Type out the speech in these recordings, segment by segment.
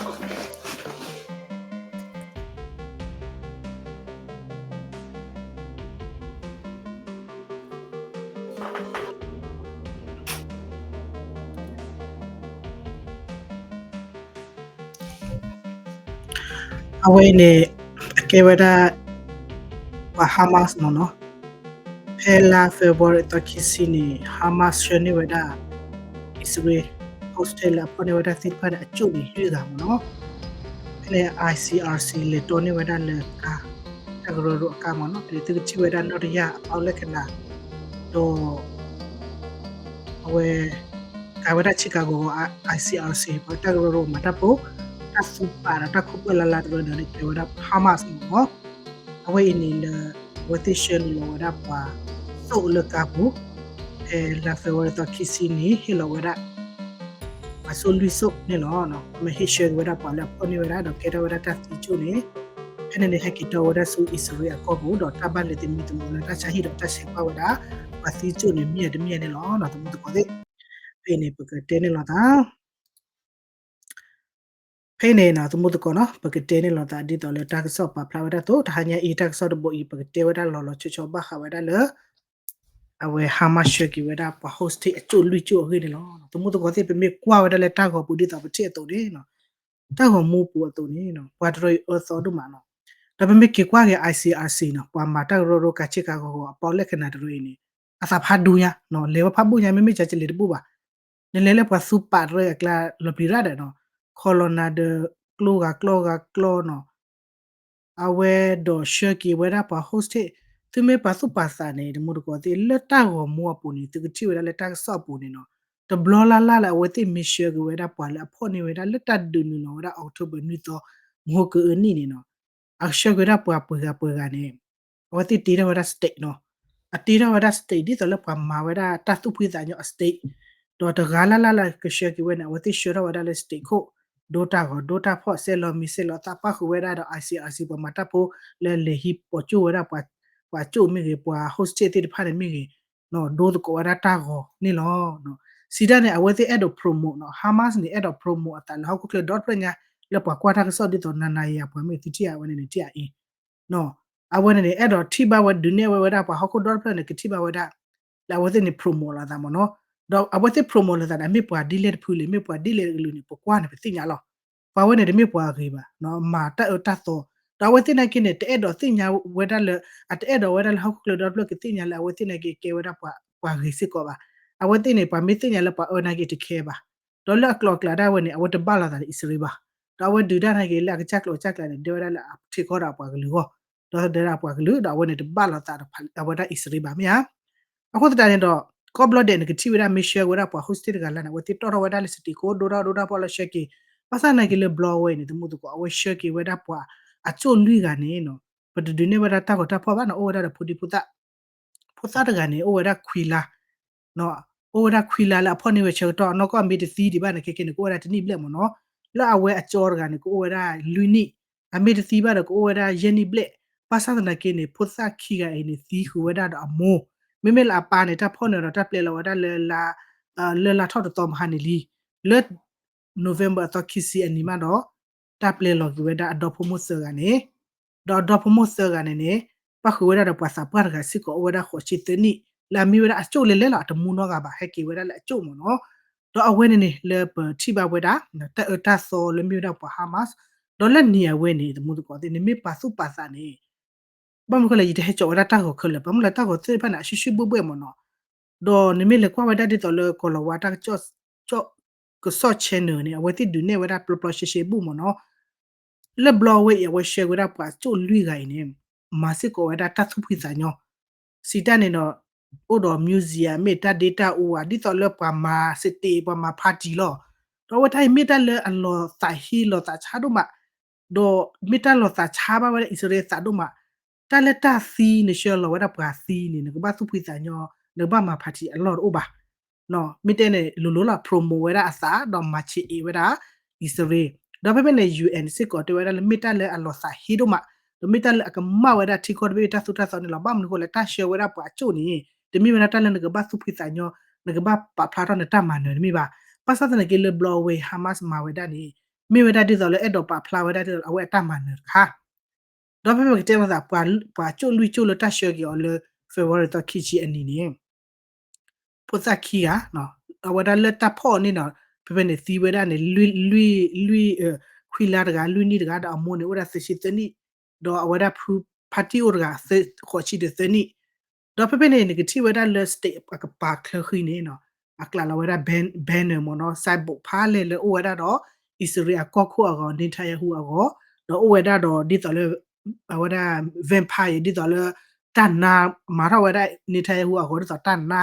အဝဲအံၤန့ၣ် အကဲဝဲဒၣ် ပှၤ Hamas မ့ၢ်နီၤ, ဖဲလါ February သီခံဆံန့ၣ် Hamas ဆှၢန့ၢ်ဝဲဒၣ် အံၣ်စရ့လး hostage လၢအဖီၣ်န့ၢ်ဝဲဒၣ်သ့ၣ်တဖၣ်န့ၣ် အကၠိၣ်န့ၣ်လွံၢ်ဂၤမ့ၢ်နီၤ, ဖဲန့ၣ် I C R C လဲၤတီန့ၢ်ဝဲဒၣ်လၢကါ တၢ်ကရၢကရိအကါမ့ၢ်နီၤ, ဖဲန့ၣ်သုကထံၣ်ဝဲဒၣ်နီၣ်တယၢ်အပီၣ်လၢကနၤ, ဒီး အဝဲ ကၤဝဲဒၣ်ဆ့ကၤကီၤကီၤ I C R C ပှၤတၢ်ကရၢကရိမၤတၢ်ဖိ, တၢ်သူပာ်ဒီးတၢ်ခိၣ်ပၢၢ်လါလါတရၢဒီးန့ၣ် ကဲဝဲဒၣ် Hamas မ့ၢ်နီၤ, အဝဲအံၤန့ၣ်လၢ အဝဲသ့ၣ်ဆှၢနုာ်လီၤဝဲဒၣ်ပှၤသိၣ်လၢကါပူၤ, ဖဲလါ February သီခံဆံန့ၣ် ဟ့ၣ်လီၤဝဲဒၣ် ပှၤသိၣ်လွံၢ်သိၣ်န့ၣ်လီၤ, အမ့ၢ်ဟ့ၣ်ဆှၢက့ၤဝဲဒၣ်ပှၤလၢအဖီၣ်န့ၢ်ဝဲဒၣ် ဒီးကဲထီၣ်ဝဲဒၣ်တၢ်သံကၠိၣ်န့ၣ်, ဖဲန့ၣ်န့ၣ် ဟဲက့ၤတီဝဲဒၣ်ဆူအံၣ်စရ့လးအကီၢ်ပူၤ ဒီးတၢ်ဘၣ်လဲၤသမံသမိးလၢတၢ်ဆါဟံၣ်ဒီးတၢ်ဆဲးကွၢ်ဝဲဒၣ် ပှၤသံကၠိၣ်န့ၣ် မ့ၢ်အတမ့ၢ်န့ၣ်လီၤ, သမူသကိးသ့ၣ်, ဖဲအံၤန့ၣ် ပကတဲန့ၢ်လိာ်သး ဖဲအံၤန့ၣ် သမူသကိးနီၤ ပကတဲန့ၢ်လိာ်သးဒ်သိးလၢတၢ်ကစီၣ်ပာ်ဖျါဝဲဒၣ်အသိး တဟါညါအံၤတၢ်ကစီၣ်တဘိအံၤ ပကတဲဝဲဒၣ်လီၤလီၤဆီဆီဘၣ်ဃးဝဲဒၣ်လၢ အဝဲ Hamas ဆှၢက့ၤဝဲဒၣ်ပှၤ hostage အကၠိၣ်လွံၢ်ကၠိၣ်အဂ့ၢ်န့ၣ်လီၤ. သမူသကိးသ့ၣ် ပမ့ၢ်ကွၢ်ဝဲဒၣ်လၢတၢ်ဂီၤပူၤဒ်သိးပထံၣ်အသိးန့ၣ် တၢ်ဂီၤမူပူၤအသိးန့ၣ် ပှၤတရၢအံၤအၢသီဒိၣ်မးနီၤ. ဒီးပမ့ၢ်က့ၤကွၢ်က့ၤ I C R C နီၤ ပှၤမၤတၢ်ကရၢကရိကၤဆ့ကၤကီၤကီၤအပီၣ်လၢကနၤတရၢအံၤန့ၣ် အသးဖးဒူညါနီၤ လဲၤဝဲဖးဘိၣ်ညါ မ့မ့ၢ်ကကလဲၤတဘူၣ်ဘၣ်. နလဲၤလၢပှၤသူပာ်တရၢအကျါလီၤပျံၤရၣ်ဒီးနီၤ ခီလီၤနၤဒီး ကျိဂၤကျီဂၤကျီနီၤ အဝဲဒီးဆှၢက့ၤဝဲဒၣ်ပှၤ hostage သုမ့ၢ်ပာ်သူၣ်ပာ်သးန့ၣ် သမူသကိးသ့ၣ် လၢတၢ်ဂီၤမူအပူၤန့ၣ် သုကထံၣ်ဝဲဒၣ်လၢတၢ်ကစီၣ်အပူၤန့ၣ်နီၤ တဘျီလၢ်လၢ်လၢအဝဲသ့ၣ်မ့ၢ်ဆှၢက့ၤဝဲဒၣ်ပှၤလၢအဖီၣ်န့ၢ်ဝဲဒၣ်လၢတၢ်ဒုးနုာ်လီၤဝဲဒၣ် October နွံသီ မဟိကနံၣ်န့ၣ်နီၤ အဆှၢက့ၤဝဲဒၣ်ပှၤပှဲၤဂၤပှဲၤဂၤန့ၣ် အဝဲသ့ၣ်တ့ထီၣ်ဝဲဒၣ် state နီၤ အတ့ထီၣ်ဝဲဒၣ် state ဒ်သိးလၢပှၤမၤဝဲဒၣ်တၢ်သူၣ်ဖှံသးညီအ state ဒီးတဂၤလၢ်လၢ်လၢကဆှၢက့ၤဝဲန့ၣ် အဝဲသ့ၣ်ဆှၢထီၣ်ဝဲဒၣ်လၢ state ခိၣ် ဒိတၢ်ဂီၤဒိတၢ်ဖီၣ် ဆဲးလီၤမံၤဆဲးလီၤသး ပၣ်ဃုာ်ဝဲဒၣ်ဒီး I C R C ပှၤမၤတၢ်ဖိလၢလဲၤဟံးပိာ်ကၠိၣ်ဝဲဒၣ်ပှၤ ပှၤကၠိၣ်မ့ၢ်ဂ့ၤ ပှၤ hostage သ့ၣ်တဖၣ်န့ၣ်မ့ၢ်ဂ့ၤ ဒိသကိးဝဲဒၣ်တၢ်ဂီၤန့ၣ်လီၤ. စံးတၢ်န့ၣ် အဝဲသ့ၣ်အဲၣ်ဒိး promote နီၤ Hamas န့ၣ် အဲၣ်ဒိး promote အသးလၢဟီၣ်ခိၣ်ချၢဒီတဖျၢၣ်ညါ လၢပှၤကွၢ်တၢ်ကစီၣ်ဒ်သိးနၤနၤယၤယၤ ပှၤမ့ၢ်သုထံၣ်အဝဲန့ၣ်န့ၣ် ထံၣ်အအံၤ အဝဲန့ၣ်န့ၣ် အဲၣ်ဒိးထံၣ်ဘၣ်ဝဲဒုးနဲၣ်ဝဲဝဲဒၣ်ပှၤဟီၣ်ခိၣ်ဒီတဖျၢၣ်န့ၣ် ကထံၣ်ဘၣ်ဝဲဒၣ် လၢအဝဲသ့ၣ်န့ၣ် promote လိာ်သးမ့ၢ်နီၤ ဒီးအဝဲသ့ၣ် promote လိာ်သးန့ၣ် မ့ၢ်ပှၤဒ်လဲၣ်တဖုလဲၣ် မ့ၢ်ပှၤဒ်လဲၣ်တကလုာ်န့ၣ် ပကွၢ်န့ၣ် ပသ့ၣ်ညါလီၤ. ပှၤဝဲန့ၣ်တမ့ၢ်ပှၤဂ့ၤဘၣ် မၤတၢ်အၢတၢ်သီ ဒီးအဝဲသ့ၣ်နာ်က့န့ၣ် တအဲၣ်ဒိးသ့ၣ်ညါဝဲဒၣ်လၢ အတအဲၣ်ဒိးဝဲဒၣ်လၢဟီၣ်ခိၣ်ချၢဒီတဖျၢၣ်ကသ့ၣ်ညါလၢအဝဲသ့ၣ်နာ်က့ကဲဝဲဒၣ်ပှၤဂ့ၤစ့ၢ်ကီးဘၣ်. အဝဲသ့ၣ်န့ၣ် ပှၤမ့ၢ်သ့ၣ်ညါလၢပှၤအၢနာ်က့တခဲဘၣ်. ဒီးလၢအကျိၤအကျဲဒၣ်ဝဲန့ၣ် အဝဲတဘၣ်လိာ်သးဒီးအံၣ်စရ့လးဘၣ်. ဒီးအဝဲဒုးတၢ်နာ်က့လၢအကစၢ်ကျိၤအကစၢ်ကျဲန့ၣ် ဒဲဝဲဒၣ်လၢအထံကီၢ်ဒီးအပှၤကလုာ်အဂီၢ် ဒီးဒဲဒၣ်အပှၤကလုာ် ဒီးအဝဲန့ၣ်တဘၣ်လိာ်သးဒီးအဝဲဒၣ်အံၣ်စရ့လးဘၣ်မ့ၢ်ဧါ. အဃိသတးန့ၣ်ဒီး ကိးဘျီဒဲးနကထံၣ်ဝဲဒၣ်မ့ၢ်ဆှၢဝဲဒၣ်ပှၤ hostage တဂၤလၢ်န့ၣ် အဝဲသ့ၣ်တီၣ်ထီၣ်ဝဲဒၣ်လၢ state ခိၣ် ဒိတၢ်ဒိတၢ်ဖီၣ်လၢဆှၢက့ၤ ဘၣ်ဆၣ်သနာ်က့လၢဘျီဝဲအံၤန့ၣ် သမူသကိး အဝဲဆှၢက့ၤဝဲဒၣ်ပှၤအကၠိၣ်လွံၢ်ဂၤန့ၣ်နီၤ ပတဒုးနဲၣ်ဝဲဒၣ်တၢ်ဂီၤတၢ်ဖီၣ်ဘၣ်နီၤ အိၣ်ဝဲဒၣ်ဒီးဖိဒံဖိသၣ် ဖိသၣ်တဂၤန့ၣ် အိၣ်ဝဲဒၣ်ခွံလါ အိၣ်ဝဲဒၣ်ခွံလါလၢအဖီၣ်န့ၢ်ဝဲဆၢကတီၢ် နီၢ်ကီၢ်မ့ၢ်တသံဒံးဘၣ်န့ၣ် ခဲကဲန့ၣ် ကအိၣ်ဝဲဒၣ်တနံၣ်ဘျဲၣ်မ့ၢ်နီၤ လၢအဝဲအကၠီတဂၤန့ၣ် ကအိၣ်ဝဲဒၣ်လွံၢ်နံၣ် အမ့ၢ်တသံဘၣ်ဒီးကအိၣ်ဝဲဒၣ်ယဲၢ်နံၣ်ဘျဲၣ် ဘၣ်ဆၣ်သနာ်က့န့ၣ် ဖိသၣ်ခံဂၤအံၤန့ၣ် သံဃုာ်ဝဲဒၣ်ဒီးအမိၢ် မ့မ့ၢ်လၢအပၢ်န့ၣ် တၢ်ဖီၣ်န့ၢ်ဒီးတၢ်ပျဲလီၤဝဲဒၣ်လၢ လၢလါထီၣ်တသီမဟါန့ၣ်လံ လၢ November အသီခံဆံအနံၤမးဒီး တၢ်ပျဲလီၤက့ၤဝဲဒၣ်အဒီဖိမိၢ်သၢဂၤန့ၣ် ဒီးအဒီဖိမိၢ်သၢဂၤန့ၣ်န့ၣ် ပၣ်ဃုာ်ဝဲဒၣ်ဒီးပှၤသးပှၢ်တဂၤစ့ၢ်ကီး အိၣ်ဝဲဒၣ်ဃိးဆံသၢနံၣ် လၢအမ့ၢ်ဝဲဒၣ်အကၠိၣ်လဲၤလဲၤလီၤ အတမူနီတဂၤဘၣ် ဟဲက့ၤဝဲဒၣ်လၢအကၠိၣ်မ့ၢ်နီၤ ဒီးအဝဲန့ၣ်န့ၣ် လၢပထံၣ်ဘၣ်ဝဲဒၣ် တၢ်အၢတၢ်သီလၢမ့ၢ်ဝဲဒၣ်ပှၤ Hamas ဒီးလၢနံၤအဝဲန့ၣ် သမူသကိးသ့ၣ် နမ့ၢ်ပာ်သူၣ်ပာ်သးန့ၣ် ဘၣ်မနုၤဃိလဲၣ် ယတဟဲကၠီဝဲဒၣ်တၢ်ဂီၤခဲလၢာ် ဘၣ်မနုၤလဲၣ်တၢ်ဂီၤသ့ၣ်တဖၣ်န့ၣ် အဆူၣ်ဆူၣ်ဘှဲၣ်ဘှဲၣ်မ့ၢ်နီၤ ဒီးနမ့ၢ်လဲၤကွၢ်ဝဲဒၣ်ဒ်သိးလၢကီၤလၤဝါတၢ်ကစီၣ် ကစီၣ် channel န့ၣ် အဝဲသ့ၣ်ဒုးနဲၣ်ဝဲဒၣ်ပျီပျီရှဲရှဲဘူၣ်မ့ၢ်နီၤ လၢဘျီဝဲအံၤ အဝဲဆှၢဝဲဒၣ်ပှၤကၠိၣ်လွံၢ်ဂၤအံၤန့ၣ် မၤစ့ၢ်ကီးဝဲဒၣ်တၢ်သူၣ်ဖှံသးညီ စံးတၢ်န့ၣ်ဒီး အိၣ်ဒီး museum မ့ၢ်တၢ်ဒ့တၢ်အူဧါ ဒ်သိးလၢပှၤမၤ stage ပှၤမၤ party လီၤ ဒီးအဝဲတၢ်အံၤမ့ၢ်တၢ်လၢအလီၤသးဟ့လီၤသးဆါဒိၣ်မး ဒီးမ့ၢ်တၢ်လီၤသးဆါဘၣ်ဝဲဒၣ်အံၣ်စရ့လးသးဒိၣ်မး တၢ်လၢတၢ်သံနဆှၢလီၤဝဲဒၣ်ပှၤသံန့ၣ် နကဘၣ်သူၣ်ဖှံသးညီ နကဘၣ်မၤ party အလီၢ်တအိၣ်ဘၣ် မ့ၢ်တဲန့ၣ် လိၤလိၤလီၤ promote ဝဲဒၣ်အသး ဒီးမၤဆံးအ့ၣ်ဝဲဒၣ် အံၣ်စရ့လး ဒီးဖဲဖဲန့ၣ် UN စ့ၢ်ကီးတဲဝဲဒၣ်လၢမ့ၢ်တၢ်လၢအလီၤသးဟ့ဒိၣ်မး ဒီးမ့ၢ်တၢ်လၢအကမၣ်ဝဲဒၣ်ထံကီၢ်တဘ့ၣ်တၢ်သိၣ်တၢ်သီန့ၣ်လီၤ. ဘၣ်မနုၤအဃိလဲၣ် တၢ်ဆှၢဝဲဒၣ်ပှၤကၠိၣ်န့ၣ် တမ့ၢ်ဝဲဒၣ်တၢ်လၢနကဘၣ်သူၣ်ဖှံသးညီ နကဘၣ်ပာ်ဖျါထီၣ်နတၢ်မၤနၢၤတမ့ၢ်ဘၣ်. ဘၣ်ဆၣ်သနာ်က့လၢဘျီဝဲ Hamas မၤဝဲဒၣ်န့ၣ် မ့ၢ်ဝဲဒၣ်ဒ်သိးလၢအဲၣ်ဒိးပာ်ဖျါဝဲဒၣ်ဒ်သိးလၢအဝဲအတၢ်မၤနၢၤတခါ ဒီးဖဲဖဲပကတဲလိာ်သး ပှၤကၠိၣ်လွံၢ်ကၠိၣ်လၢတၢ်ဆှၢက့ၤအီၤလၢ February သီခံဆံအနံၤန့ၣ် ဖိသၣ်ခံဂၤ အဝဲဒၣ်လၢတၢ်ဖီၣ်အီၤန့ၣ်နီၤ ဖဲဖဲန့ၣ်သံဝဲဒၣ်န့ၣ် လွံၢ် လွံၢ် လွံၢ် ခွံလါတဂၤ လွံၢ်နံၣ်တဂၤ ဒီးအမိၢ်န့ၣ်အိၣ်ဝဲဒၣ်သၢဆံသၢနံၣ် ဒီးအဝဲဒၣ်ဖု ဖါတံၢ်အိၣ်တဂၤ သၢ ဃိးဆံဒီးသၢနံၣ် ဒီးဖဲဖဲန့ၣ် နကထံၣ်ဝဲဒၣ်လၢ state အကပၤချၢဃံန့ၣ်နီၤ အကျးလီၤဝဲဒၣ် banner မ့ၢ်နီၤ signboard ဖးလဲၢ်လၢအိၣ်ဝဲဒၣ်ဒီး အံၣ်စရ့လးအကီၢ်ခိၣ်အဂီၤ Netanyahu အဂီၤ ဒီးအိၣ်ဝဲဒၣ်ဒီးဒ်သိးလၢ အဝဲဒၣ် vampire ဒ်သိးလၢ တၢ်နါ မၤထီၣ်ဝဲဒၣ် Netanyahu အဂီၤဒ်သိးတၢ်နါ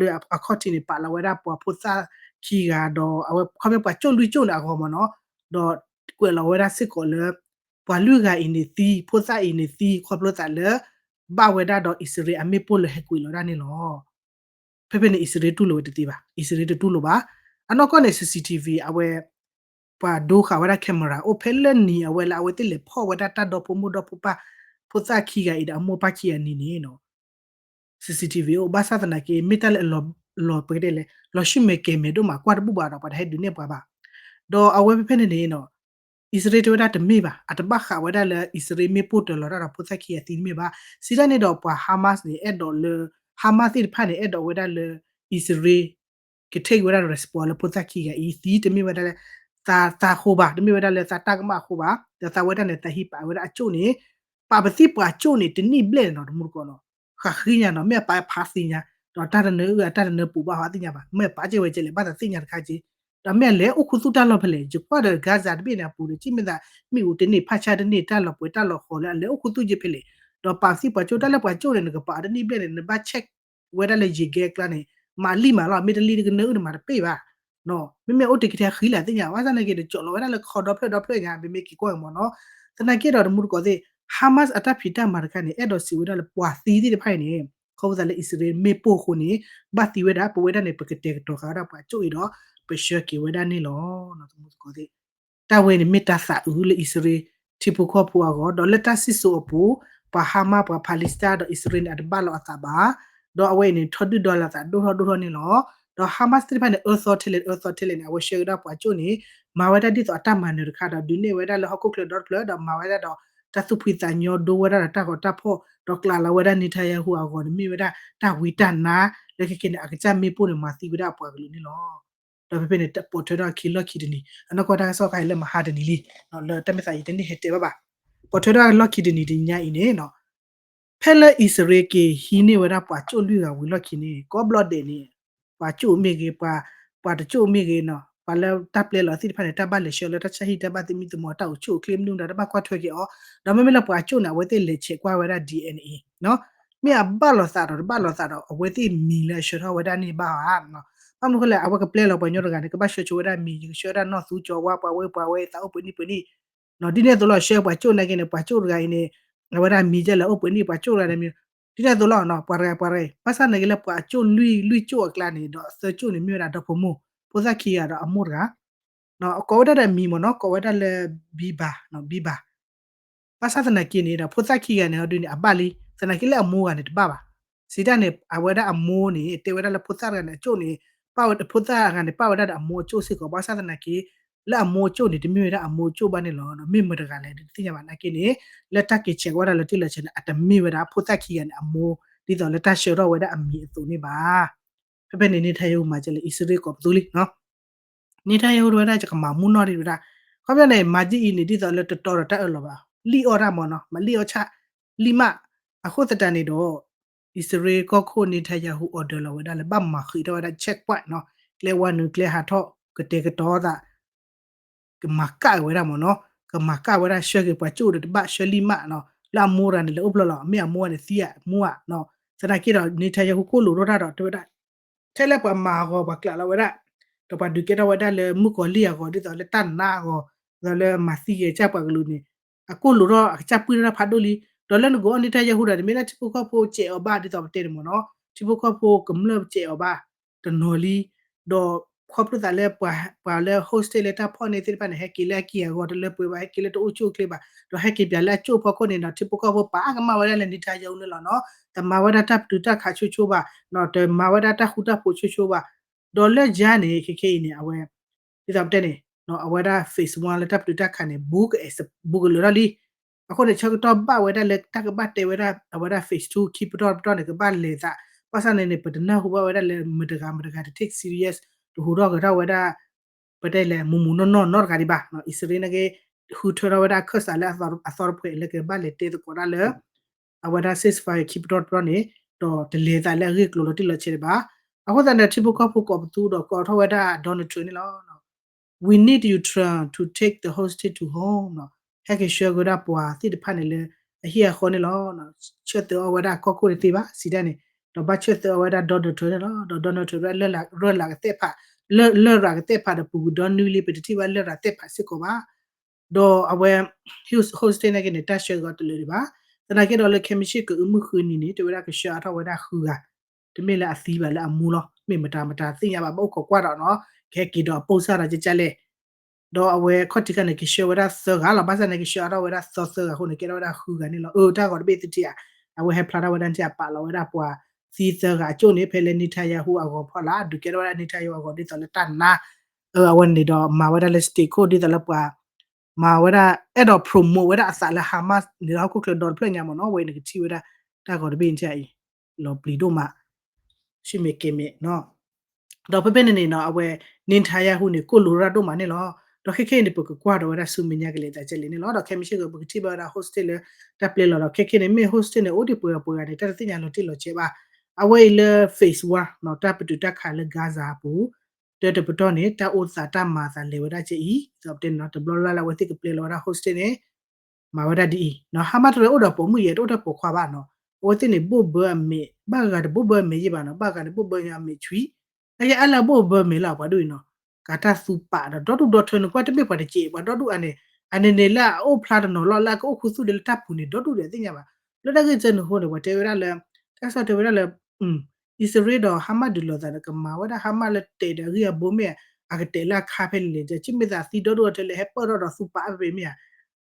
ဒီးအခီၣ်ထံးန့ၣ် ပာ်လီၤဝဲဒၣ်ပှၤဖိသၣ်ခံဂၤဒီး အဝဲခီဖျိပှၤကၠိၣ်လွံၢ်ကၠိၣ်န့ၣ်အဂီၤမ့ၢ်နီၤ ဒီးကွဲးလီၤဝဲဒၣ်စ့ၢ်ကီးလၢ ပှၤလွံၢ်ဂၤအံၤန့ၣ်သံ ဖိသၣ်အံၤန့ၣ်သံ ခီဖျိသးလၢ ဘၣ်ဝဲဒၣ်ဒီးအံၣ်စရ့လးအမ့ၣ်ပိၢ်လၢဟဲကွံာ်လီၤဒၣ်န့ၣ်လီၤ. ဖဲဖဲန့ၣ် အံၣ်စရ့လးတူၢ်လိာ်ဝဲတသ့ဘၣ်. အံၣ်စရ့လးတတူၢ်လိာ်ဘၣ်. အနီၢ်ကီၢ်န့ၣ် CCTV အဝဲ ပှၤဒိဃာ်ဝဲဒၣ် camera အိၣ်ဖဲလၢနံၤအဝဲလၢအဝဲသ့ၣ်လဲၤဖီၣ်ဝဲဒၣ်တၢ်ဒီဖိမိၢ်ဒီဖိပၢ် ဖိသၣ်ခံဂၤအံၤဒီးအမိၢ်ပၢ်ခံဂၤနံၤန့ၣ်နီၤ CCTV အိၣ် ဘၣ်ဆၣ်သနာ်က့ မ့ၢ်တၢ်လၢအလီၤ ပကတဲလဲၣ် လီၤဆူၣ်မဲာ်ကဲၤမဲာ်ဒိၣ်မး ကွၢ်တဘူၣ်ဘၣ်ဒီး ပှၤတဟဲဒုးနဲၣ်ပှၤဘၣ်. ဒီးအဝဲဖဲဖဲန့ၣ်န့ၣ်နီၤ အံၣ်စရ့လးတဲဝဲဒၣ်တမ့ၢ်ဘၣ် အတဘၣ်ဃးဝဲဒၣ်လၢ အံၣ်စရ့လးမ့ၣ်ပိၢ်တၢၤလီၤတၢ်ဒီးဖိသၣ်ခံဂၤသံတမ့ၢ်ဘၣ်. စံးတၢ်န့ၣ်ဒီးပှၤ Hamas န့ၣ် အဲၣ်ဒိးလၢ Hamas သ့ၣ်တဖၣ်န့ၣ် အဲၣ်ဒိးဝဲဒၣ်လၢ အံၣ်စရ့လး က take ဝဲဒၣ် response လၢဖိသၣ်ခံဂၤအံၤသံတမ့ၢ်ဝဲဒၣ်လၢ သး သးအဃိဘၣ် တမ့ၢ်ဝဲဒၣ်လၢသးတၢ်ကမၣ်အဃိဘၣ် ဒီးသးဝဲဒၣ်န့ၣ် သးဟံးပာ်ဝဲဒၣ်အကၠိၣ်န့ၣ် ပာ်ပသံၣ်ပှၤကၠိၣ်န့ၣ် တနံၣ်ဘျဲၣ်န့ၣ်နီၤ တမူတကိးနီၤ ဃးဃံညါနီၤ မ့ၢ်အပာ်ဖးသံညါ ဒီးတၢ်တနၢအုၣ် တၢ်တနၢပူၤဘၣ်ဟီသ့ၣ်ညါဘၣ် မ့ၢ်အပာ်ကဲဝဲကဲလဲၣ် ဘၣ်သးသ့ၣ်ညါတခါက့ ဒီးမ့ၢ်အလဲၤအိၣ်ခူသူၣ်တၢ်လီၢ်ဖဲလဲၣ် ယကွၢ်ဒီး Gaza တဘ့ၣ်န့ၣ်အပူၤဒီး ကမ့ၢ်သး မ့ၣ်အူတန့ၢ် ဖးဆါတန့ၢ် တၢ်လီၤပှဲၤတၢ်လီၤဃီၤလၢအလဲၤအိၣ်ခူသူၣ်က့ဖဲလဲၣ် ဒီးပာ်သံၣ်ပှၤကၠိၣ်တၢ်လၢပှၤကၠိၣ်န့ၣ် နကပာ်အီၤတနံၣ်ဘျဲၣ်န့ၣ် နဘၣ် check ဝဲဒၣ်လၢယံၤကဲကျါန့ၣ် မၤလံမးလီၤ မ့ၢ်တလံတကနၢအုၣ်န့ၣ်မၤတပ့ၢ်ဘၣ် မ့မ့ၢ်အိၣ်တ့ၢ်ကထဲဃံလၢ်သ့ၣ်ညါ ဘၣ်ဆၣ်သနာ်က့ဒီး ကၠီးလီၤဝဲဒၣ်လၢခီဒီဖျၢၣ်ဒီဖျၢၣ်ညါ မ့မ့ၢ်က့ၤကွၢ်က့ၤမ့ၢ်နီၤ သနာ်က့ဒီးတမူတကိးသ့ၣ် Hamas အတၢ်ဖံးတၢ်မၤတခါန့ၣ် အဲၣ်ဒိးစံးဝဲဒၣ်လၢပှၤသံသ့ၣ်တဖၣ်အံၤန့ၣ် ခီဖျိသးလၢအံၣ်စရ့လးမ့ၣ်ပိၢ်အဃိန့ၣ် ဘၣ်သံဝဲဒၣ် ပဝဲဒၣ်န့ၣ် ပကတဲာ်ကတီၤဃာ်ဝဲဒၣ်ပှၤကၠိၣ်အံၤဒီး ပဆှၢက့ၤဝဲဒၣ်န့ၣ်လီၤ တမူတကိးသ့ၣ် တၢ်ဝဲန့ၣ်မ့ၢ်တၢ်သးအုးလၢအံၣ်စရ့လး ထံဖိကီၢ်ဖိအဂီၢ် ဒီးလၢတၢ်စံၣ်စိၤအပူၤ ပှၤ Hamas ပှၤ Palestine ဒီးအံၣ်စရ့လးန့ၣ် အတဘၣ်လီၤအသးဘၣ် ဒီးအဝဲအံၤန့ၣ် ထီဒုၣ်ဒီလီၤသးဒိၣ်ထီၣ်ဒိၣ်ထီၣ်န့ၣ်လီၤ. ဒီး Hamas သ့ၣ်တဖၣ်န့ၣ် အၢသီထဲလဲၣ် အၢသီထဲလဲၣ်န့ၣ် အဝဲဆှၢကဒီးပှၤကၠိၣ်န့ၣ် မၤဝဲဒၣ်ဒ်သိးအတၢ်မၤနၢၤတခါဒီး ဒုးနဲၣ်ဝဲဒၣ်လၢဟီၣ်ခိၣ်ချၢဒီတဖျၢၣ် ဒီးမၤဝဲဒၣ်ဒီး တၢ်သူၣ်ဖှံသးညီဒိဝဲဒၣ်ဒီးတၢ်ဂီၤတၢ်ဖီၣ် ဒီးကျးလီၤဝဲဒၣ် Netanyahu အဂီၢ်န့ၣ် မ့ၢ်ဝဲဒၣ်တၢ်ဝံတၢ်နါ လၢခဲကနံၣ်န့ၣ် အကစၢ်မ့ၣ်ပိၢ်န့ၣ် မၤသံဝဲဒၣ်အပှၤကလုာ်န့ၣ်လီၤ. ဒီးဖဲဖဲန့ၣ် ပိာ်ထွဲထီၣ်အခံလီၢ်ခံတနံၤ အနီၢ်ကီၢ်တၢ်ကစီၣ်ခါအံၤလၢမဟါတနံၤလံ လၢတၢ်မ့ၢ်သးယတန့ၢ်ဟဲတဲဘၣ်ဘၣ် ပိာ်ထွဲထီၣ်အလီၢ်ခံတနံၤတနံၤအံၤန့ၣ်နီၤ ဖဲလၢအံၣ်စရ့လးက့ၤဟံးန့ၢ်ဝဲဒၣ်ပှၤကၠိၣ်လွံၢ်ဂၤဝံၤလီၢ်ခံန့ၣ် ကိးဘျီဒဲးန့ၣ် ပှၤကၠိၣ်မ့ၢ်ဂ့ၤ ပှၤ ပှၤတကၠိၣ်မ့ၢ်ဂ့ၤနီၤ ပှၤလၢတၢ်ပျဲလီၤသ့ၣ်တဖၣ်န့ၣ် တၢ်ဘၣ်လဲၤဆှၢလၢတၢ်ဆါဟံၣ် တၢ်ဘၣ်သမံသမိး တၢ်အိၣ်ဆူၣ်အိၣ်ချ့မနုၤဒီး တၢ်ဘၣ်ကွၢ်ထွဲက့ၤအီၤ ဒီးမ့မ့ၢ်လၢပှၤကၠိၣ်န့ၣ် အဝဲသ့ၣ်လဲၤဆဲးကွၢ်ဝဲဒၣ် DNA နီၤ မ့ၢ်အဘၣ်လိာ်သးဒီးတဘၣ်လိာ်သးဒီး အဝဲသ့ၣ်မံၤလၢအဆှၢထီၣ်ဝဲဒၣ်န့ၣ်ဘၣ်ဧါ ဘၣ်မနုၤဃိလဲၣ် အဝဲကပျဲလီၤပှၤကညီတဂၤန့ၣ် ကဘၣ်ဆှၢဆိဝဲဒၣ်မံၤ ယကဆှၢဝဲဒၣ်နီၢ်သူကၠီၤဝါ ပှၤဝဲပှၤဝဲ သးအိၣ်ပှဲၤနံၣ်ပှဲၤနံၣ် ဒ်န့ၣ်အသိးလီၤ ဆှၢပှၤကၠိၣ်နာ်က့န့ၣ် ပှၤကၠိၣ်တဂၤအံၤန့ၣ် အဝဲဒၣ်မံၤကဲလၢအိၣ်ပှဲၤနံၣ် ပှၤကၠိၣ်တဂၤန့ၣ်မံၤ ဒ်န့ၣ်အသိးလီၤ ပှၤတဂၤပှၤတဂၤ ဘၣ်ဆၣ်နာ်က့လၢပှၤကၠိၣ်လွံၢ် လွံၢ်ကၠိၣ်အကျါန့ၣ် ဒီးသၢကၠိၣ်န့ၣ် မ့ၢ်ဝဲဒၣ်ဒီဖိမိၢ် ဖိသၣ်ခံဂၤဒီးအမိၢ်တဂၤ ကိးဝဲဒၣ်ဒီးမံၤမ့ၢ်နီၤ ကိးဝဲဒၣ်လၢ ဘံဘၤ ဘံဘၤ ဘၣ်ဆၣ်သနာ်က့န့ၣ်ဒီး ဖိသၣ်ခံဂၤန့ၣ် အဒုန့ၣ် အဘၣ်လံ သနာ်က့လၢအမိၢ်ဂၤန့ၣ် တဘၣ်ဘၣ်. စံးတၢ်န့ၣ် အဝဲဒၣ်အမိၢ်န့ၣ် တဲဝဲဒၣ်လၢဖိသၣ်တဂၤန့ၣ် အကၠိၣ်န့ၣ် ပၣ်ဝဲ ဖိသၣ်တဂၤန့ၣ် ပၣ်ဝဲဒၣ်ဒီးအမိၢ်အကၠိၣ်စ့ၢ်ကီး ဘၣ်ဆၣ်သနာ်က့ လၢအမိၢ်အကၠိၣ်န့ၣ် တမ့ၢ်ဝဲဒၣ်အမိၢ်အကၠိၣ်ဘၣ်န့ၣ်လီၤ. မ့ၢ်မတၤတဂၤလဲၣ် တသ့ၣ်ညါဘၣ်နာ်က့န့ၣ် လၢတၢ်က့ၤဆဲးကွၢ်ဝဲဒၣ်လၢတ့ၢ်လီၤဆဲးန့ၣ် အတမ့ၢ်ဝဲဒၣ်ဖိသၣ်ခံဂၤန့ၣ် အမိၢ် ဒ်သိးလၢတၢ်ဆှၢထီၣ်ဝဲဒၣ်အမံၤအသိးန့ၣ်ဘၣ်. ဖဲဖဲန့ၣ် Netanyahu မၤကဲလၢ အံၣ်စရ့လးကိးပသူလံ Netanyahu တဝဲဒၣ်ယကမၤမူနီၢ်ဒံးဝဲဒၣ် ခီပညီန့ၣ် မၤဒ်အံၤန့ၣ် ဒ်သိးလၢတတီဒီးတၢ်အၢၣ်လီၤဘၣ် လံၣ်အီၣ်တၢ်မ့ၢ်နီၤ မၤလံၣ်အီၣ်ဆၣ် လံၣ်မး အဃိသတးန့ၣ်ဒီး အံၣ်စရ့လးကီၢ်ခိၣ် Netanyahu order လီၤဝဲဒၣ်လၢ ဘၣ်မၤဃံးထီၣ်ဝဲဒၣ် checkpoint နီၤ ကျဲဝါနုာ်ကျဲဟးထီၣ် ကတဲာ်ကတီၤသး ကမၤကၣ်ဝဲဒၣ်မ့ၢ်နီၤ ကမၤကၣ်ဝဲဒၣ် ဆှၢက့ၤပှၤကၠိၣ်ဒီးတဘၣ် ဆှၢလံၣ်မးနီၤ လၢအမိၢ်တဂၤန့ၣ် လဲၤအိၣ်ဖျဲၣ်လီၤ မ့ၢ်အမိၢ်န့ၣ်သံအမိၢ်ဧါနီၤ သနာ်က့ဒီး Netanyahu ကိၣ်လိာ်ထီၣ်တၢ်ဒီး တဲဝဲဒၣ် ထဲလၢပှၤမၤအဂီၢ် ပှၤကျးလီၤဝဲဒၣ် ဒီးပှၤဒုးကဲထီၣ်ဝဲဒၣ်လၢမုၣ်ကီၤလံၢ်အဂီၢ် ဒ်သိးလၢတၢ်နါအဂီၢ် ဒ်သိးလၢမၤသံက့ၤကစၢ်ပှၤကလုာ်န့ၣ် အကိၣ်လိာ်ထီၣ်အကစၢ်ပှံၢ်ထီၣ်တၢ်ဖးဒိၣ်လံ ဒီးလၢနကအိၣ် Netanyahu ဒီး တမ့ၢ်လၢထံဖိကီၢ်ဖိစဲးအီၤဘၣ် ဒ်သိးပတဲန့ၣ်မ့ၢ်နီၤ ထံဖိကီၢ်ဖိကမျၢၢ်စဲးအီၤဘၣ် တနီၤလံ ဒီးခီဖျိသးလၢ ပှၤလၢ hostage လၢတၢ်ဖီၣ်န့ၢ်သ့ၣ်တဖၣ်န့ၣ် ဟဲက့ၤလၢအက့ၢ်အဂီၤ တလၢပှဲၤဘၣ် ဟဲက့ၤလၢတအိၣ်ဆူၣ်အိၣ်ချ့ဘၣ် ဒီးဟဲက့ၤပၠးလၢအကၠိၣ်ဖီခိၣ်န့ၣ်ဒီး ထံဖိကီၢ်ဖိပာ်အါကမၣ်ဝဲဒၣ်လၢ Netanyahu န့ၣ်လီၤနီၤ တမၤဝဲဒၣ်တၢ်ပတုာ်တၢ်ခးဆိဆိဘၣ် တမၤဝဲဒၣ်တၢ်ဃူတၢ်ဖိးဆိဆိဘၣ် ဒီးလၢယၤန့ၣ် ခဲခဲအံၤန့ၣ် အဝဲ ဒ်သိးပတဲန့ၣ် အဝဲဒၣ် phase one လၢတၢ်ပတုာ်တၢ်ခးန့ၣ် ဘူးကအဲၣ် ဘူးကလၢာ်ထီၣ်လံ. အဃိန့ၣ် ဆၢကတီၢ်ဘၣ်ဝဲဒၣ်လၢတၢ်ကဘၣ်တဲဝဲဒၣ် အဝဲဒၣ် phase two ခံပတီၢ်တပတီၢ်န့ၣ် ကဘၣ်လဲၤသး, ဘၣ်ဆၣ်န့ၣ်န့ၣ် ပတနၢ်ဟူဘၣ်ဝဲဒၣ်လၢမတၤတဂၤမတၤတဂၤတ take serious တဟူးထီၣ်ဂဲၤထီၣ်ဝဲဒၣ် ပတဲလဲၣ် မူးမူးနီၢ်နီၢ်နီတဂၤဒံးဘၣ်. အံၣ်စရ့လးန့ၣ်က့ ဃုထၢထီၣ်ဝဲဒၣ်အခၢၣ်စးလၢအသီတဖှဲးလၢကဘၣ်လဲၤတဲသကိးတၢ်လၢ အဝဲဒၣ် ceasefire ခံပတီၢ်တပတီၢ်န့ၣ် ဒီးတလဲၤသးလၢအဂ့ၢ်အကျိၤလီၤတံၢ်လီၤဆဲးဒံးဘၣ်. အဃိသတးန့ၣ် ထံဖိကီၢ်ဖိကိးပသူဒီးကိးထီၣ်ဝဲဒၣ် Donald Trump န့ၣ်လီၤ. We need you, Trump, to take the hostage to home နီၤ. ဟဲက့ၤဆှၢက့ၤဝဲဒၣ်ပှၤသ့ၣ်တဖၣ်န့ၣ်လၢအဟံၣ်အဃီန့ၣ်လီၤ. ဆၢသၢအီၣ်ဝဲဒၣ်ကီၢ်ခိၣ်တသ့ဘၣ် စံးတၢ်န့ၣ်, ဒီးဘၣ်ဆၢသၢအီၣ်ဝဲဒၣ် Donald Trump န့ၣ်လီၤ. ဒီး Donald Trump ဝဲဒၣ်လၢ လရာ်ကသ့ၣ်ဖး, လၢ လရာ်ကသ့ၣ်ဖးဒီးပူၤကွံာ်ဒီနွံလံ ပတထံၣ်ဘၣ်လရာ်သ့ၣ်ဖးစ့ၢ်ကီးဘၣ်. ဒီးအဝဲ hostage န့ၣ်က့န့ၣ် တၢ်ဆှၢက့ၤအီၤတလၢာ်ဒံးဘၣ်. သနာ်က့ဒီးလၢခဲမုၢ်ဆ့ၣ် ကအုမုၢ်ဃုနံၤန့ၣ် တဲဝဲဒၣ်ကဆှၢအါထီၣ်ဝဲဒၣ်ဃုဂၤ, တမ့ၢ်လၢအသံဘၣ် လၢအမူလီၤ. မ့ၢ်မတၤမတၤသ့ၣ်ညါဘၣ် ဘၣ်အိၣ်ခိးကွၢ်ဒီးနီၤ, ကဟဲက့ၤဒီးအပိၢ်စၢ်ဒီးကကလဲၣ်. ဒီးအဝဲခီၣ်ထံးခါန့ၣ် ကဆှၢဝဲဒၣ်သၢဂၤလီၤ. ဘၣ်ဆၣ်န့ၣ် ကဆှၢအါထီၣ်ဝဲဒၣ်သီသၢဂၤအဃိန့ၣ် ကဲထီၣ်ဝဲဒၣ်ဃုဂၤန့ၣ်လီၤ. အၢ တၢ်ဂီၤတဘ့ၣ်သထံၣ်ဧါ, အဝဲဟဲဖျါထီၣ်ဝဲဒၣ်ထံၣ် အပာ်လီၤဝဲဒၣ်ပှၤသံသၢဂၤအကၠိၣ်န့ၣ် ဖဲလၢ Netanyahu အဂီၤဖီလာ် ဒုးကဲထီၣ်ဝဲဒၣ် Netanyahu အဂီၤဒ်သိးလၢတၢ်နါ အဝဲန့ၣ်ဒီးမၤဝဲဒၣ်လၢ state ခိၣ်ဒ်သိးလၢပှၤ မၤဝဲဒၣ် အဲၣ်ဒိး promote ဝဲဒၣ်အသးလၢ Hamas န့ၣ်လၢဟီၣ်ခိၣ်ချၢဒီတဖျၢၣ်ညါမ့ၢ်နီၤ. အဝဲန့ၣ်ကထံၣ်ဝဲဒၣ် တၢ်ဂီၤတဘ့ၣ်အံၤ လီၤပျံၤဒိၣ်မး ဆူမဲာ်ကဲၤမဲာ်နီၤ. ဒီးဖဲဖဲန့ၣ်န့ၣ်နီၤ အဝဲ Netanyahu န့ၣ် ကိၢ်လိၤရၣ်ဒိၣ်မးန့ၣ်လီၤ. ဒီးခဲခဲအံၤန့ၣ် ပကကွၢ်ဒီးဝဲဒၣ်ဆူမဲာ်ညါကလဲၤသးကဲလဲၣ်န့ၣ်လီၤ. ဒီးခဲမုၢ်ဆ့ၣ်ဂီၤ ပကထံၣ်ဘၣ်ဝဲဒၣ် hostage လၢတၢ်ပျဲလီၤဒီး ခဲခဲန့ၣ် မ့ၢ် hostage န့ၣ် အိၣ်ဒံးပှဲၤဂၤပှဲၤဂၤန့ၣ် တၢ်တသ့ၣ်ညါလီၤတံၢ်လီၤဆဲးဘၣ်. အဝဲအံၤလၢ phase one နီၤ တၢ်ပတုာ်တၢ်ခးလၢ Gaza အပူၤ တၢတပတီၢ်န့ၣ် တၢ်အိၣ်သးတၢ်မၤအသးလဲၤဝဲဒၣ်ကဲအံၤ ဒ်သိးပတဲန့ၣ်နီၤ တဘျီလၢ်လၢ်လၢအဝဲသ့ၣ်ကပျဲလီၤဝဲဒၣ် hostage န့ၣ် မၤဝဲဒၣ်ဒ်အံၤနီၤ. Hamas တရၢအိၣ်ဒီးပိာ်မုၣ်ယဲၢ် တအိၣ်ဒီးပိာ်ခွါဘၣ်နီၤ. အဝဲသ့ၣ်န့ၣ် ဘိၣ်ဘၢအမဲာ် ဘၣ်ဂၤတဘိၣ်ဘၢအမဲာ်ယဲၢ်ဘၣ်နီၤ, ဘၣ်ဂၤန့ၣ်ဘိၣ်ဘၢညီအမဲာ်ဆွံ အယဲၢ်အါလၢအဘိၣ်ဘၢမဲာ်လၢပှၤဒိၣ်အံၤနီၤ, ကးတၢ်သူပာ်ဒီးဒီဒူၣ်ဒီထၢန့ၣ် ကွၢ်တမ့ၢ်ပှၤတစဲး ပှၤဒီဒူၣ်အါန့ၣ်, အန့ၣ်န့ၣ်လၢအအိၣ်ဖျါတနီၤလီၤ လၢအကအိၣ်ခူသူၣ်ဒီးလၢတၢ်ပူၤန့ၣ် ဒီဒူၣ်ဒီးသ့ၣ်ညါဘၣ်. လၢတၢ်ဂ့ၢ်စၢန့ၣ်အဃိန့ၣ် ပှၤတဲဝဲဒၣ်လၢ တၢ်ကစီၣ်တဲဝဲဒၣ်လၢ အံၣ်စရ့လးဒီး Hamas ဒုးလိာ်သးဒီး ကမၤဝဲဒၣ် Hamas လၢတဲာ်ဒီးအဂံၢ်အဘိမ့ၢ်ဧါ, အကတဲာ်လၢအခါဖဲန့ၣ်န့ၣ် ကမ့ၢ်သးသံဒီဒူၣ်အထၢလၢဟဲပၢၢ်ထီၣ်ဒီးသူပာ်အါဖဲမ့ၢ်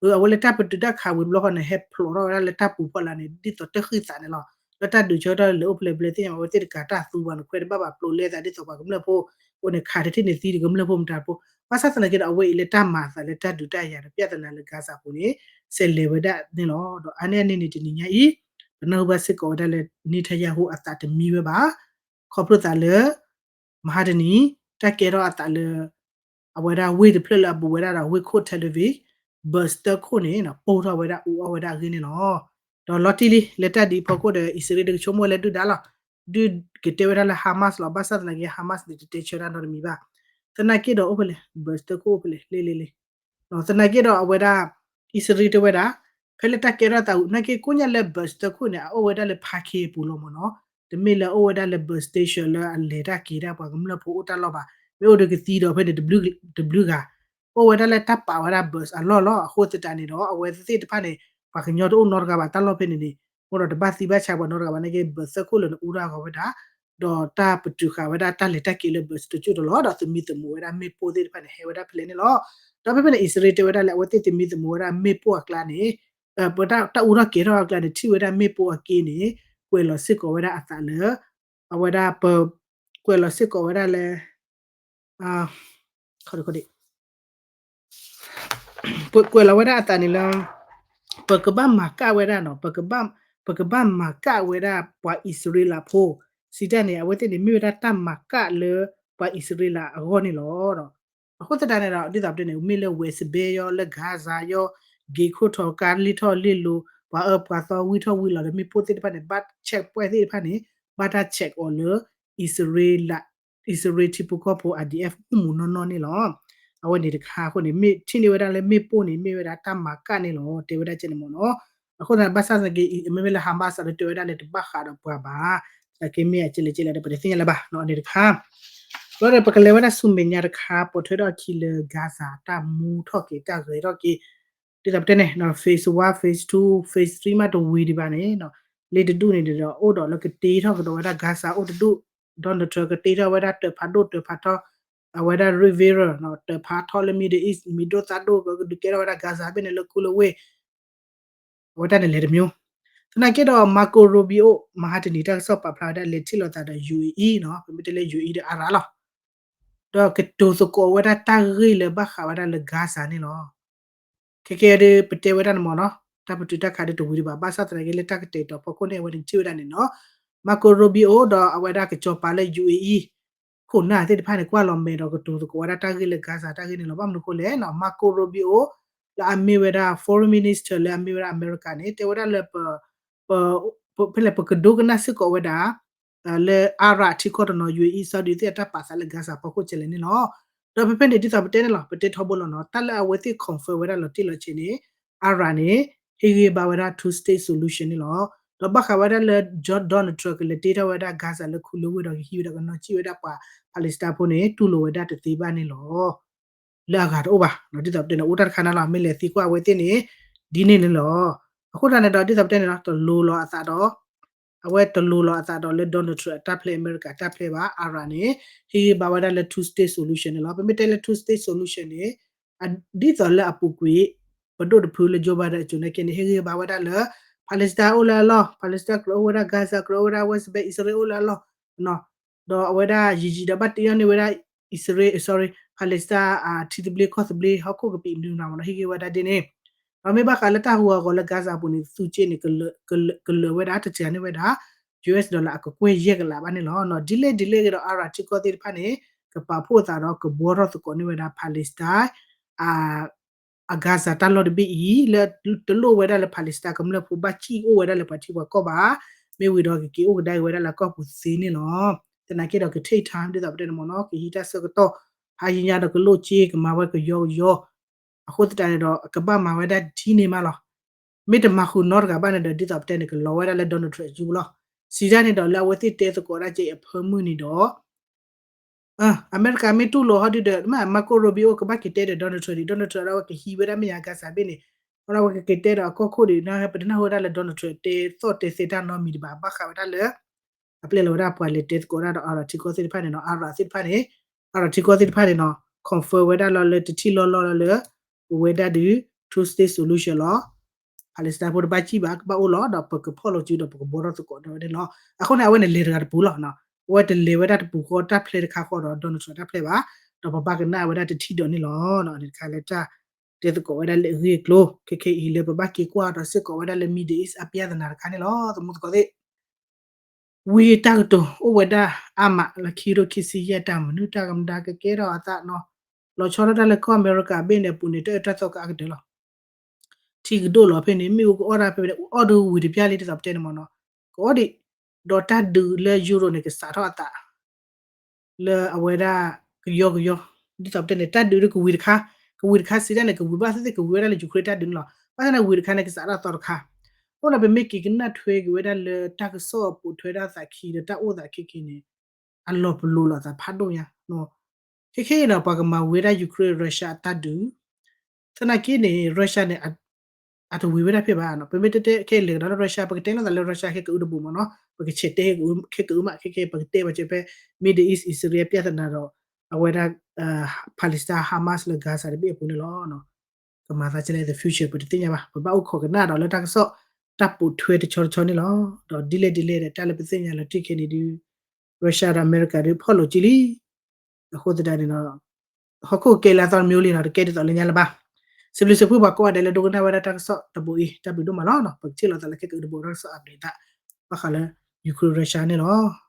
ဧါ. အဝဲလၢတၢ်ပတုာ်တၢ်ခးဝံၤတဘျီဃီန့ၣ် ဟဲဖျိးထီၣ်ဝဲဒၣ်လၢတၢ်ပူၤဖီလာ်န့ၣ် ဒ်သိးတၢ်ဃံသးန့ၣ်လီၤ. လၢတၢ်ဒုးဆၢကတီၢ်လၢအိၣ်ဖဲလဲၣ်ဖဲလဲၣ်သ့ၣ်ညါဘၣ် အဝဲသ့ၣ်တကးတၢ်သူဘၣ်န့ၣ် ခွဲးတဘၣ်ဘၣ်ပျိးလဲသးဒ်သိးပှၤကမျၢၢ်ဖိ, အဃိန့ၣ် ခးတထံၣ်န့ၣ်သံဒီးကမျၢၢ်ဖိမတၤဖိ, ဘၣ်ဆၣ်သနာ်က့ဒီး အဝဲအံၤလၢတၢ်မၤအသးလၢတၢ်ဒုးတၢ်ယၤဒီး ပြဿနာလၢ Gaza ပူၤန့ၣ် စဲးလဲၤဝဲဒၣ်န့ၣ်လီၤ. ဒီးအါန့ၢ်အန့ၣ်န့ၣ် တနံၤညါအံၤ ပနၢ်ဟူဘၣ်စ့ၢ်ကီးဝဲဒၣ်လၢ Netanyahu အသးတမံဝဲဘၣ်. ခီဖျိသးလၢ မဟါတနံၤ တၢ်ကဲထီၣ်အသးလၢ အဝဲဒၣ်ဝ့ၢ်တဖျၢၣ်လၢအဘူးဝဲဒၣ်ဒီး ဝ့ၢ်ခိၣ် Tel Aviv, bus သၢခိၣ်န့ၣ် ပိၢ်ထီၣ်ဝဲဒၣ်အူအီၣ်ဝဲဒၣ်အဂ့ၢ်န့ၣ်လီၤ. ဒီးလီၤတံၢ်လံ လၢတၢ်ဒ်အံၤအဖီခိၣ်ဒီး အံၣ်စရ့လးတကဆိကမိၣ်ဝဲလၢဒုၣ်ဒါလီၤ. ဒုးကတဲဝဲဒၣ်လၢ Hamas လီၤ. ဘၣ်ဆၣ်သနာ်က့ Hamas န့ၣ် တတဲဆၢတၢ်နီတမံၤဘၣ်. သနာ်က့ဒီးအိၣ်ဖဲလဲၣ် bus သၢခိၣ်အိၣ်ဖဲလဲၣ် လ့လ့လ့ သနာ်က့ဒီးအဝဲဒၣ် အံၣ်စရ့လးတဲဝဲဒၣ် ဖဲလၢတၢ်ကဲထီၣ်သးဝံၤ သနာ်က့ကိးညါလၢ bus သၢခိၣ်န့ၣ် အအိၣ်ဝဲဒၣ်လၢ parking အပူၤလီၤမ့ၢ်နီၤ. တမ့ၢ်လၢအအိၣ်ဝဲဒၣ်လၢ bus station လၢအလဲၤတၢ်က့ၤတၢ်ပှၤကမျၢၢ်ဖိအိၣ်တၢ်လီၢ်ဘၣ်. မ့ၢ်အိၣ်ဒီးကသံဒီးဖဲန့ၣ် တဘျုးဂၤ အိၣ်ဝဲဒၣ်လၢတၢ်ပာ်ဝဲဒၣ် bus အလီၢ်လီၤ. အဃိသတးန့ၣ်ဒီး အဝဲသ့ၣ်တဖၣ်န့ၣ် ပှၤကညီတအိၣ်နီတဂၤဘၣ် တၢ်လီၢ်ဖဲန့ၣ်န့ၣ် အဃိဒီးတဘၣ်သံဘၣ်ဆါပှၤနီတဂၤဘၣ် သနာ်က့ bus သၢခိၣ်လၢာ်န့ၣ် အူထီၣ်အဂီၢ်ဝဲဒၣ် ဒီးတၢ်ပတုာ်ဃာ်ဝဲဒၣ်တၢ်လဲၤတၢ်က့ၤလၢ bus တကၠိၢ်တလီၢ် ဒီးသမံသမိးဝဲဒၣ်မ့ၣ်ပိၢ်သ့ၣ်တဖၣ်န့ၣ် ဟဲဝဲဒၣ်ဖဲလဲၣ်န့ၣ်လီၤ. ဒီးဖဲဖဲန့ၣ် အံၣ်စရ့လးတဲဝဲဒၣ်လၢ အဝဲသ့ၣ်သမံသမိးဝဲဒၣ်မ့ၣ်ပိၢ်အကျါန့ၣ် ပတၢ်အူထီၣ်ကဲၤထီၣ်အကျါန့ၣ် ထံၣ်ဝဲဒၣ်မ့ၣ်ပိၢ်အက့န့ၣ် ကွဲးလီၤစ့ၢ်ကီးဝဲဒၣ်အသးလၢ အဝဲဒၣ်ပ ကွဲးလီၤစ့ၢ်ကီးဝဲဒၣ်လၢ ကွဲးလီၤဝဲဒၣ်အသးန့ၣ်လၢ ပကဘၣ်မၤကၣ်ဝဲဒၣ်နီၤ ပကဘၣ်မၤကၣ်ဝဲဒၣ်ပှၤအံၣ်စရ့လးဖိ စံးတၢ်န့ၣ် အဝဲသ့ၣ်န့ၣ် မ့ၢ်ဝဲဒၣ်တၢ်မၤကၣ်လၢပှၤအံၣ်စရ့လးအဂီၢ်န့ၣ်လီၤ. အဃိသတးန့ၣ်ဒီး ဒ်သိးပတဲန့ၣ် မ့ၢ်လၢ West Bank ယီၤ လၢ Gaza ယီၤ က့ၤခိၣ်ထီၣ်ကါလ့ထီၣ်လ့လိၤ ပှၤအၢပှၤသီဝံထီၣ်ဝံလီၤဒီး မ့ၣ်ပိၢ်သ့ၣ်တဖၣ်န့ၣ် ဘၣ် checkpoint သ့ၣ်တဖၣ်န့ၣ် ဘၣ်တၢ် check အီၤလၢ အံၣ်စရ့လး အံၣ်စရ့လးထံဖိကီၢ်ဖိ IDF မူးမူးနီၢ်နီၢ်န့ၣ်လီၤ. အဝဲန့ၣ်တခါအဃိန့ၣ် မ့ၢ်ထံၣ်န့ၢ်ဝဲဒၣ်လၢမ့ၣ်ပိၢ်န့ၣ် မ့ၢ်ဝဲဒၣ်တၢ်မၤကၣ်န့ၣ်လီၤ တဲဝဲဒၣ်ကဲန့ၣ်မ့ၢ်နီၤ. အဃိသတး ဘၣ်ဆၣ်သနာ်က့ မ့မ့ၢ်လၢ Hamas ဒီးတဲဝဲဒၣ်လၢတဘၣ်ဃးဒီးပှၤဘၣ် သနာ်က့မ့ၢ်အကဲလဲၣ်ကဲလဲၣ်ဒီး ပတသ့ၣ်ညါလၢၤဘၣ်နီၤ န့ၣ်တခါ ဘျီဒီးပကလဲၤဝဲဒၣ်ဆူမဲာ်ညါတခါ ပိာ်ထွဲထီၣ်အခံလၢ Gaza တၢ်မူထီၣ်က့ၤ တၢ်ဂဲၤထီၣ်က့ၤ ဒ်သိးပတဲန့ၣ် phase one, phase two, phase three မးတဝံၤဒံးဘၣ်န့ၣ် လ့တဒူၣ်န့ၣ်ဒီး အိၣ်ဒီးလၢကတ့ထီၣ်ကဒီးဝဲဒၣ် Gaza အိၣ်တဒူၣ် Donald Trump ကတ့ထီၣ်ဝဲဒၣ်တၢ်ဖးဒိၣ်တၢ်ဖးထီ အဝဲဒၣ် Rivera တၢ်ဖးထီလၢ Middle East မံၤဒိၣ်သၣ်ဒိၣ် ကဒုးကဲထီၣ်ဝဲဒၣ် Gaza ဖဲန့ၣ်လၢခူလၢဝ့ၢ် အဝဲတၢ်န့ၣ်လဲၤတမံၤ သနာ်က့ဒီး Marco Rubio မဟါတနံၤတၢ်ကစီၣ်ပာ်ဖျါဝဲဒၣ်လဲၤထံၣ်လိာ်သးဒီး UAE နီၤ ပမ့ၢ်တဲလၢ UAE ဒီး Arab လီၤ. ဒီးကတိၤသကိးဝဲဒၣ်တၢ်ဂ့ၢ်လၢဘၣ်ဃးဝဲဒၣ်လၢ Gaza န့ၣ်လီၤ. ခဲကဲဒ်ပတဲဝဲဒၣ်န့ၣ်မ့ၢ်နီၤ, တၢ်ပတုာ်တၢ်ခးဒ်တဝံၤဒံးဘၣ်, ဘၣ်ဆၣ်သနာ်က့လၢတၢ်ကတဲာ်ကတီၤဖီခိၣ်န့ၣ် အဝဲန့ၣ်ကထံၣ်ဝဲဒၣ်န့ၣ်နီၤ, Marco Rubio ဒီးအဝဲဒၣ်ကစီၤပၤလၢ ယူၣ်အ့အံၤ ခိၣ်နၢ်သ့ၣ်တဖၣ်န့ၣ် ကွၢ်လီၤမဲာ်ဒီးကတိၤသကိးဝဲဒၣ်တၢ်ဂ့ၢ်လၢ Gaza တၢ်ဂ့ၢ်န့ၣ်လီၤ. ဘၣ်မနုၤအဃိလဲၣ်နီၤ, Marco Rubio လၢအမ့ၢ်ဝဲဒၣ် foreign minister လၢအမ့ၢ်ဝဲဒၣ်အမဲရကၤန့ၣ် တဲဝဲဒၣ်လၢ ဖဲလဲၣ် ပကဒိကနၣ်စ့ၢ်ကီးဝဲဒၣ် လၢ Arab ထံကီၢ်တနီၤ ယူၣ်အ့အံၤ Saudi သ့ၣ်အတၢ်ပာ်သးလၢ Gaza ဖီခိၣ်ကလဲၣ်န့ၣ်လီၤ. ဒီးဖဲဖဲန့ၣ် ဒ်သိးပတဲန့ၣ်လီၤ, ပတဲထီဘိလီၤနီၤ, တၢ်လၢအဝဲသ့ၣ် confirm ဝဲဒၣ်လီၤတံၢ်လီၤဆဲးန့ၣ် Arab န့ၣ် ဟ့ၣ်ဂံၢ်ဘါဝဲဒၣ် two state solution န့ၣ်လီၤ. ဒီးဘၣ်ဃးဝဲဒၣ်လၢ Donald Trump ကလဲၤတ့ထီၣ်ဝဲဒၣ် Gaza လၢခူလၢဝ့ၢ်ဒီးကဟံးဝဲဒီးကနီၣ်စံၣ်ဝဲဒၣ်ပှၤ Palestine ဖိန့ၣ် တူၢ်လိာ်ဝဲဒၣ်တသ့ဘၣ်န့ၣ်လီၤ. လၢအဂၤတအိၣ်ဘၣ်, ဒ်သိးပတဲန့ၣ် အိၣ်တၢ်တခါန့ၣ်လီၤ, မ့ၢ်လဲၤသံကွၢ်အဝဲသ့ၣ်န့ၣ် ဒ်န့ၣ်န့ၣ်လီၤ. အဃိသတးန့ၣ်ဒီး ဒ်သိးပတဲန့ၣ်လီၤ, တလိၤလီၤအသးဒီး အဝဲတလိၤလီၤအသးဒီးလၢ Donald Trump အတၢ်ဖျဲး အမဲရကၤတၢ်ဖျဲးဘၣ်, Arab န့ၣ် ဟ့ၣ်ဂံၢ်ဘါဝဲဒၣ်လၢ two state solution န့ၣ်လီၤ. ပမ့ၢ်တဲလၢ two state solution န့ၣ် ဒ်သိးလၢအပူၤကွံာ် ပဒိၣ်တဖုလၢ Joe Biden အစိၤနာ်က့န့ၣ် ဟ့ၣ်ဂံၢ်ဘါဝဲဒၣ်လၢ Palestine အိၣ်လၢအလီၢ်, Palestine ကြၢးအိၣ်ဝဲဒၣ်, Gaza ကြၢးအိၣ်ဝဲဒၣ်, West Bank အံၣ်စရ့လးအိၣ်လၢအလီၢ်, ဒီးအဝဲဒၣ်ယံာ်ယံာ်ဒီးဘၣ်တ့အီၤန့ၢ်ဝဲဒၣ် အံၣ်စရ့လး, sorry, Palestine ထံသဘျ့ကီၢ်သဘျ့ ဟီၣ်ခိၣ်ကပံာ်မနုၤမတၤမနီၤ ဟ့ၣ်ဂံၢ်ဝဲဒၣ်ဒ်န့ၣ်, ဒီးမ့ၢ်ဘၣ်ဃးလၢတၢ်ဟူးဂီၤလၢ Gaza အပူၤန့ၣ် သူစ့န့ၣ် ကလၢာ်ဝဲဒၣ် တစှၤန့ၢ်ဝဲဒၣ် US dollar အကကွဲၢ်ယဲၢ်ကလးဘၣ်န့ၣ်လီၤ. ဒ်လဲၣ်ဒ်လဲၣ်ဂ့ၤဒီး Arab ထံကီၢ်သ့ၣ်တဖၣ်န့ၣ် ကပာ်ဖှိၣ်သးဒီးကဘှီထီၣ်သကိးန့ၢ်ဝဲဒၣ် Palestine အ Gaza တၢ်လီၢ်တဘ့ၣ်အံၤ လၢတလိၣ်ဝဲဒၣ်လၢ Palestine ကမျၢၢ်ဖိဘၣ်စံၣ်အိၣ်ဝဲဒၣ်လၢပှၤထံပှၤကီၢ်ဘၣ်, မ့ၢ်ဝံၤဒီးကက့ၤအိၣ်ကဒါက့ၤဝဲဒၣ်လၢကီၢ်ပူၤသ့န့ၣ်လီၤ. သနာ်က့ဒီးက take time ဒ်သိးပတဲန့ၣ်မနီၤ, ကဟံးတၢ်ဆၢကတီၢ် ဖးယံာ်ညါဒီးကလိၣ်စ့ကမၤဝဲကယီကယီ, အဃိသတးန့ၣ်ဒီး အကဘၣ်မၤဝဲဒၣ်ဒ်န့ၣ်မးလီၤ. မ့ၢ်တမၤဃုာ်နီတဂၤဘၣ်န့ၣ်ဒီး ဒ်သိးပတဲန့ၣ် ကလီၤဝဲဒၣ်လၢ Donald Trump အစုပူၤလီၤ. စံးဒၣ်န့ၣ်ဒီး လၢအဝဲသ့ၣ်တဲသကိးဒၣ်ကဲအဖၢမုၢ်န့ၣ်ဒီး အမဲရကၤမ့ၢ်တူၢ်လိာ်ဟီဒုဒီး Marco Rubio ကဘၣ်က့ၤတဲဒီး Donald Trump ဒံး, Donald Trump ဒီးအဝဲကဟံးဝဲဒၣ်မဲာ်ညါ Gaza ဘ့ၣ်န့ၣ်, အဝဲကက့ၤတဲဒီးအကီၢ်ခိၣ်ဒံး, ပတနၢ်ဟူဝဲဒၣ်လၢ Donald Trump တဲသီၣ်တဲသဲတၢ်နီတမံၤဒံးဘၣ်, ဘၣ်ဃးဝဲဒၣ်လၢ အပျဲလီၤဝဲဒၣ်ပှၤလဲၤတဲသကိးဒၣ်ဒီး Arab ထံကီၢ်သ့ၣ်တဖၣ်န့ၣ်နီၤ, Arab သ့ၣ်တဖၣ်န့ၣ်, Arab ထံကီၢ်သ့ၣ်တဖၣ်န့ၣ်နီၤ confirm ဝဲဒၣ်လီၤလၢတထံၣ်လီၢ်လီၢ်လီၤလၢ ပဝဲဒၣ်ဒုး two state solution လီၤ. Palestine ဖိတဘၣ်စံၣ်ဘၣ် ကဘၣ်အိၣ်လီၤ ဒီးပကဖီၣ်လိာ်စုဒီးပကဘှီထီၣ်သကိးဒီးဝဲန့ၣ်လီၤ. အဃိန့ၣ် အဝဲန့ၣ်လဲၤတဂၤတပူၤလီၤ. အဝဲတလဲၤဝဲဒၣ်တပူၤဃီတၢ်ဖျဲးတခါဃီဒီး Donald Trump တၢ်ဖျဲးဘၣ်, ဒီးပဘၣ်ကနၣ်ဝဲဒၣ်တထံၣ်ဒီးန့ၣ်လီၤ. န့ၣ်တခါလၢတၢ်တဲသကိးဝဲဒၣ်လၢအဂ့ၢ်အကျိၤ ခဲခဲအံၤလၢပဘၣ်က့ၤကွၢ်ဒီးစ့ၢ်ကီးဝဲဒၣ်လၢ Middle East အပြဿနာတခါန့ၣ်လီၤ. သမူသကိးသ့ၣ် ဝံတၢ်ကတိၤအိၣ်ဝဲဒၣ်အါမးလၢခံကထိခံဆံယဲၢ် တၢ်မနုၤတၢ်ကမၤကကဲထီၣ်အသးနီၤ, လီၤဆီဒၣ်တၢ်လၢကီၢ်အမဲရကၤဘ့ၣ်န့ၣ်အပူၤန့ၣ် တၢ်အၢတၢ်သီကအါကတၢၢ်လီၤ. ထံကဒိၣ်လီၤဖဲန့ၣ် မ့ၣ်အူကအီၣ်တၢ်ဖဲန့ၣ် အီၣ်ဒုးဝံၤတပျၢ်လံ ဒ်သိးပတဲန့ၣ်မ့ၢ်နီၤ, ကအီၣ်ဒံး, ဒီးတၢ်ဒုးလၢယူရိၤန့ၣ် ကစးထီၣ်အသး လၢအဝဲဒၣ်ကယီကယီ, ဒ်သိးပတဲန့ၣ် တၢ်ဒုးဒ်ကဝံၤတခါ, ကဝံၤတခါစံးဒၣ်န့ၣ် ကဝံၤဘၣ်သ့ၣ်သ့ၣ် ကဝံၤဝဲဒၣ်လၢ Ukraine တၢ်ဒုးန့ၣ်လီၤ. ဘၣ်ဆၣ်န့ၣ်ဝံၤတခါန့ၣ် ကစးထီၣ်အသီတခါ, အဃိဒီးပမ့ၢ်က့ၤကနၣ်ထွဲက့ၤဝဲဒၣ်လၢတၢ်ကစီၣ်ပိာ်ထွဲဒၣ်သးခံဒီးတၢ်အိၣ်သးခဲခဲန့ၣ် အလီၤပလိာ်လိာ်သးဖးဒိၣ်ညါ ခဲခဲအံၤန့ၣ် ပှၤကမၤဝံၤဝဲဒၣ် Ukraine Russia အတၢ်ဒုး, သနာ်က့န့ၣ် Russia န့ၣ် အတဝံၤဝဲဒၣ်ဖဲဘၣ်နီၤ, ပမ့ၢ်တဲတဲခဲလဲၣ်ကဒီးလၢ Russia ပကတဲလိာ်သးလၢ Russia ခဲကအုတဘူးမ့ၢ်နီၤ, ပကဆဲးတဲခဲကအုမး ခဲခဲပကတဲဘၣ်စၢၤဖဲ Middle East အံၣ်စရ့လးအပြဿနာဒီး အဝဲဒၣ် Palestine Hamas လၢ Gaza တဘ့ၣ်အပူၤန့ၣ်လီၤ. ကမၤသးဒ်လဲၣ် the future ပတသ့ၣ်ညါဘၣ်, ပဘၣ်အိၣ်ခိးကနၣ်ဒီးလၢတၢ်ကစီၣ် တၢ်ပိာ်ထွဲတဆီတဆီန့ၣ်လီၤ. ဒီးဒ်လဲၣ်ဒ်လဲၣ်ဒီး တၢ်လၢပသ့ၣ်ညါလီၤတံၢ်ခဲန့ၣ်ဒုး Russia ဒီးအမဲရကၤဒုးဖီၣ်လိာ်က့ၤလံ. အဃိသတးန့ၣ်ဒီး ဟီၣ်ခိၣ်ကဲလၢအသီတမံၤလံနီၤ, တကဲဒ်သိးလၢညါလၢၤဘၣ်. စံးဘျုးစံးဖှိၣ်ပှၤကိးဂၤဒဲးလၢဒိကနၣ်ဝဲဒၣ်တၢ်ကစီၣ်တဘိအံၤ တၢ်ဘျုးဒိၣ်မးလီၤ. ပကထံၣ်လိာ်သးလၢခဲကအုတဘူးတၢ်ကစီၣ် update သး ဘၣ်ဃးလၢ Ukraine Russia န့ၣ်လီၤ.